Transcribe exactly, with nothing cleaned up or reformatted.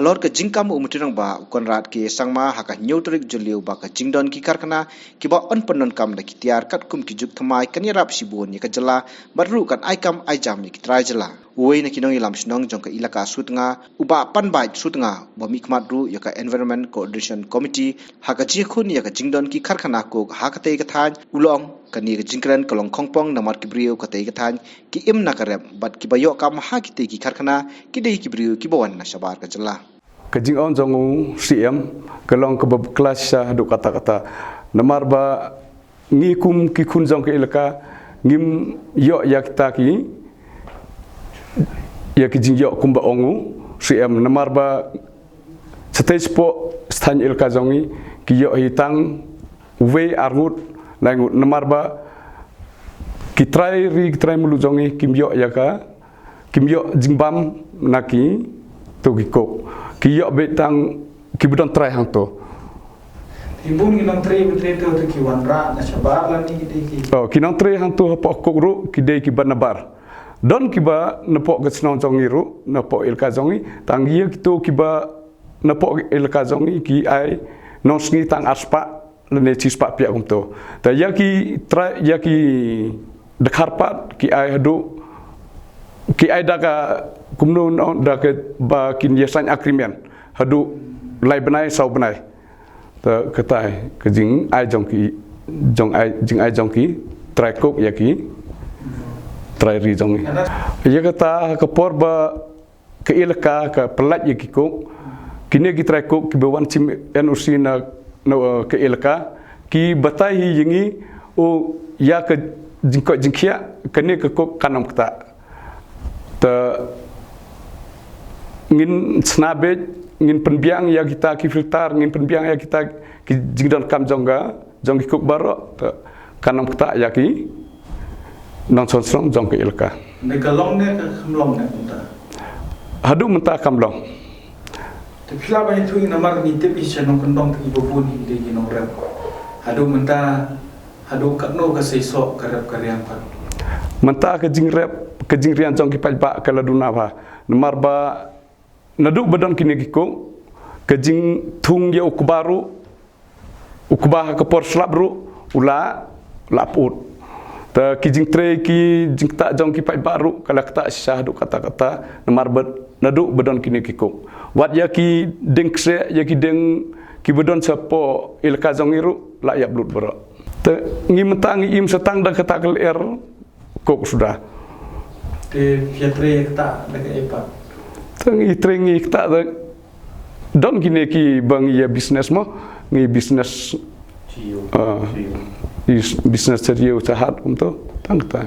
Halor ka jingkam u Myntri Rangbah u Conrad K Sangma ha ka hynñiew tarik Jylliew ba ka jingdon ki karkhana kiba yn pyndonkam da ki tiar katkum ki juk thymmai kan ïarap shibun ïa ka jylla bad ruh kan ai kam ai jam ïa ki trai jylla. Uwei na ki nongïalam shnong jong ka Elaka Sutnga, u Bah Panbait Sutnga, uba mihkhmat ruh ïa ka Environment Coordination Committee ha ka jingïakhun ïa ka jingdon ki karkhana coke ha katei ka thaiñ, u la ong kane ka jingkren ka long khongpong namar ki briew katei ka thaiñ ki im na ka rep bad kiba ïoh kam ha kitei ki karkhana ki dei ki briew kiba wan na shabar ka jylla. Ka jingong jong u C M ka long kaba bakla shisha haduh katta katta. Namar ba ngi kum ki khun jong ka Elaka ngim ïoh ïa kita ki, ïa ki jingïoh kumba ong u C M. Namar ba shatei shapoh stan Elaka jong ngi ki ïoh hi tang uwei, arngut, laingut. Namar ba ki trai ri ki trai muluk jong ngi kim ïoh ïa ka, kim ïoh jingbam na kito ki coke. Ki ïoh beit tang kiba don trai hangto. Ki bun ki nongtrei ba trei to, to ki wanrah na shabar lane ki dei ki. Oh, ki nongtrei hangto hapoh coke ruh ki dei kiba nabar. Don kiba napoh ka shnong jong ngi ruh, napoh Elaka jong ngi, tang ïa kito kiba napoh Elaka jong ngi ki ai nongsngi tang arspah lane shispah piah kumto. Te ïa ki trai, ïa ki dkhar pat ki ai haduh, ki ai da ka kumno, no, da kaba kin ïa sign agreement haduh lai bnai saw bnai. Te kata ka jingai jong ki, jong ai, jingai jong ki trai coke ïa ki trai ri jong ngi. Ïa kata ka por ba ka Elaka ka pyllait ïa ki coke, kine ki trai coke kiba wan shim N O C na, na, uh, ka Elaka ki batai hi ïa ngi, u, ïa ka jingkoit jingkhiah, kane ka coke kan ym ktah. Te ngin shna beit, ngin pynbiang ïa kita ki filter, ngin pynbiang ïa kita ki jingdonkam jong ka, jong ki coke baroh, te kan ym ktah ïa ki nongshong shnong jong ka Elaka. Ne ka long ne ka kam long ne mynta? Haduh mynta kam long. Te phi lah ban ïathuh namar ngi tip hi sha nongkyndong te kiba bun hi dei ki nongrep. Haduh mynta, haduh katno ka seisoh ka rep ka riang pat? Mynta ka jingrep ka jingriang jong ki paidbah ka la duna bha. Namar ba naduh ba don kine ki coke, ka jingthung ïa u kba ruh, u kba ha ka por slap ruh u la, la pyut. Te ki jingtrei ki jingktah jong ki paidbah ruh ka la ktah shisha haduh katta katta, namar ba naduh ba don kine ki coke. Wat ïa ki dieng kseh, ïa ki dieng kiba don shapoh Elaka jong ngi ruh la ïap lut baroh. Te ngi mynta ngi im sa tang da kata ka lyer coke suda. Te phi ïatrei ïa kata da kaei pat? Te ngi trei ngi ktah da, don kine kiba ngi ïa business mo, ngi business. Jiw. Ah, jiw. Is business jiw shahat kumto, tang kata.